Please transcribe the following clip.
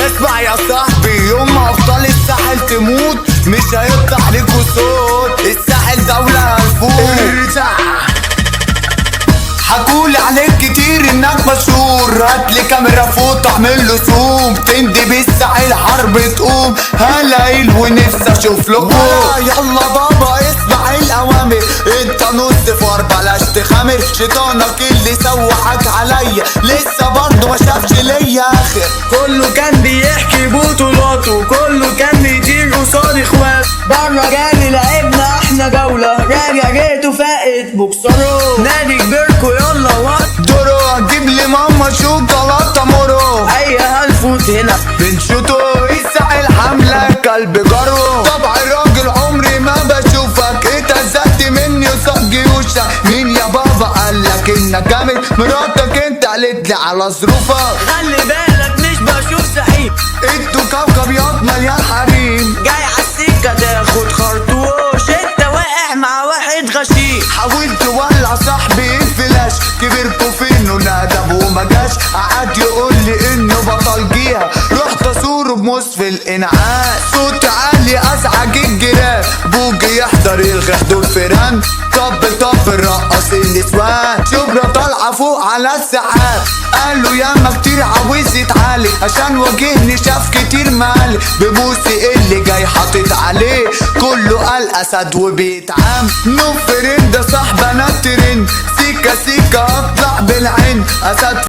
اسمع يا صاحبي، يوم ما ابطال الساحل تموت مش هيطلع لكوا صوت. الساحل دولة هنفوت. حكولي عليك كتير انك مشهور، هاتلي كاميرا فوت اعمل له zoom، تندي بالساحل حرب تقوم، هلاقيل ونفسي اشوف لكم. يلا بابا اسمع الاوامر، انت نص فار بلاش تخامر، شيطانك اللي سوحك عليا لسه برضه ما شافش ليا اخر. كله كان بيحكي بطولاته، كله كان بيطير قصاد اخواته، بره جالي لعبنا احنا جولة، راجع جيته فاقت بوكسره، نادي كبيركو يلا وقت دورو هتجيب لي ماما شوكولاتة مورو، اي هنفوت هنا بنشوطه. الساحل حملة كلب جارو، طبع الراجل عمري ما بشوفك، اتهزقت مني قصاد جيوشك. مين يا بابا قالك انك جامد؟ مراتك انت قالت لي على ظروفك. خلي بالك مش بشوف سحيم، انتوا كوكب ياض مليان حريم، جاي عالسكة تاخد خرطوش، انت واقع مع واحد غشيم. حاولت ولع صاحبي الفلاش، كبركوا فين وندب وما جاش، قعد يقول لي انه بطل جيها، رحت ازوره بموس في الانعاش. صوت عالي ازعج الجيران، بوجي يحضر يلغي حضور فيران، طب طب رقص النسوان، شبرا طالعه فوق على السحاب. قالوا ياما كتير عاوز يتعالج، عشان واجهني شاف كتير مالي، ببوسي اللي جاي حاطط عليه كله قال اسد وبيتعام. نو فريند ده صاحب انا الترند، سيكا سيكا اطلع بالعين، اسد